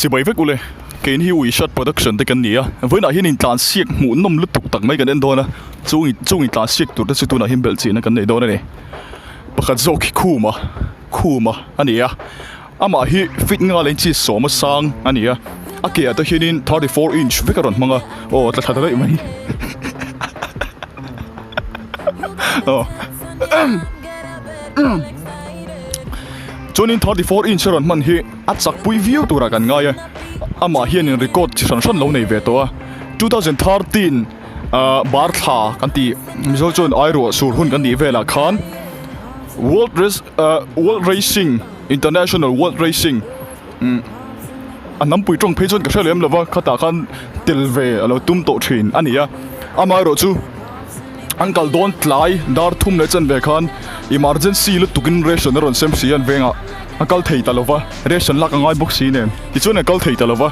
Chibai vek ule, keini hi Wishat Production te kan ni a, vawiinah hian intlansiak hmuhnawm lutuk tak mai kan en dawn a, chung chung intlansiak tur te chu tunah hian belhchihna kan nei dawn a ni. Pakhat zawk hi Khuma, Khuma a ni a, amah hi feet nga leh inches sawma sang a ni a, a ke ah te hianin 34 inch vek a rawn hmang a, aw tla thla ta daih mai aw. Chuanin 34 inch a rawn hman hi a chak pui viau turah kan ngai a, amah hianin record chi hran hran lo nei ve tawh a, 2013 ah bar thla kan tih Mizo chuan airuah sur hun kan tih velah khan World Race ah World Racing International World Racing umm a hnampui tawng phei chuan ka hre lem lova khatah khan tel ve a lo tum tawh thin a ni a, amaherawhchu. An kal dawn tlai dar thum leh chen ve khan emergency lutukin ration a rawn sem si a an vengah a kal thei ta lova, ration lak a ngai bawk si nen tichuan a kal thei ta lova.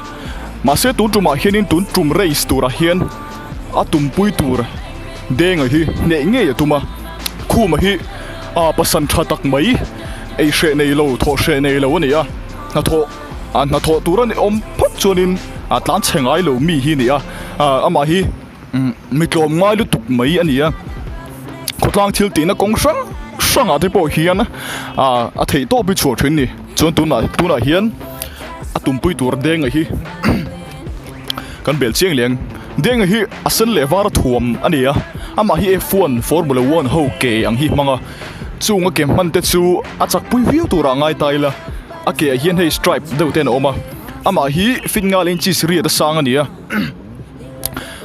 Mahse tun tumah hianin tun tum race turah hian a tumpui tur Denga hi hneh ngei a tum a, Khuma hi a pasan tha tak mai ei hreh nei lo thawh hreh nei lo a ni a, hnathawh a hnathawh tur a ni awm phawt chuanin a tlan chhe ngai lo mi hi a ni a, amah hi. Mi tlawm ngai lutuk mai a ni a, khawtlang thil tihna kawng hrang hrangah te pawh hian ah a theih tawp hi chhuah thin a ni. Chuan tunah tunah hian a tumpui tur Denga hi kan bel chiang leh ang. Denga hi a sen leh var a thuam a ni a, amah hi F1 Formula 1 ho ke ang hi hmang a, chung a ke hman te chu a chak pui viau turah ngai ta ila, a ke ah hian hei stripe deuh ten a awm a, amah hi fit ngal inches riat a sang a ni a.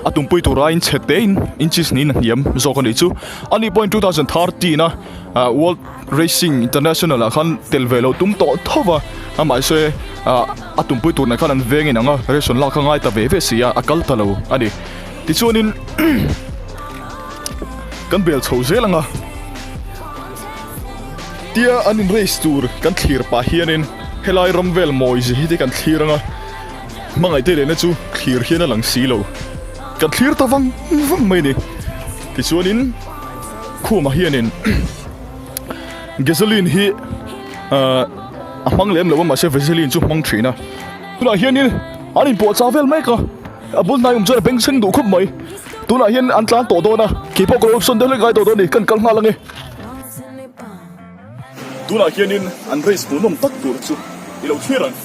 A tumpui tura in chhe te in inches niin a hniam zawk a nih chu. Ani pawhin 2013 a ah World Racing International ah khan tel ve loh tum tawh tho va, amahse ah a tumpui tur nen khan an veng in ang a, ration lak kha ngai ta ve ve si a, a kal ta lo a ni. Tichuanin kan bel chho zel ang a, tia an in race tur kan thlir pah hianin helai ram vel mawi zia hi te kan thlir ang a. Hmangaih te lehna chu thlir hian a lang si lo. Kan thlir ta vang vang mai a ni. Tichuanin Khuma hianin gasoline hi a hmang lem lo a mahse vaseline chu hmang thin a. Tunah hianin an inpuahchah vel mek a, a bul hnai awm chuan a beng chheng duh khawp mai. Tunah hian an tlan tawh dawn a, keipawh ka lo sawn deuh hlek ngai tawh dawn a ni, kan kal nghal ange. Tunah hianin an race hmuhnawm tak tur chu i lo thlir ang.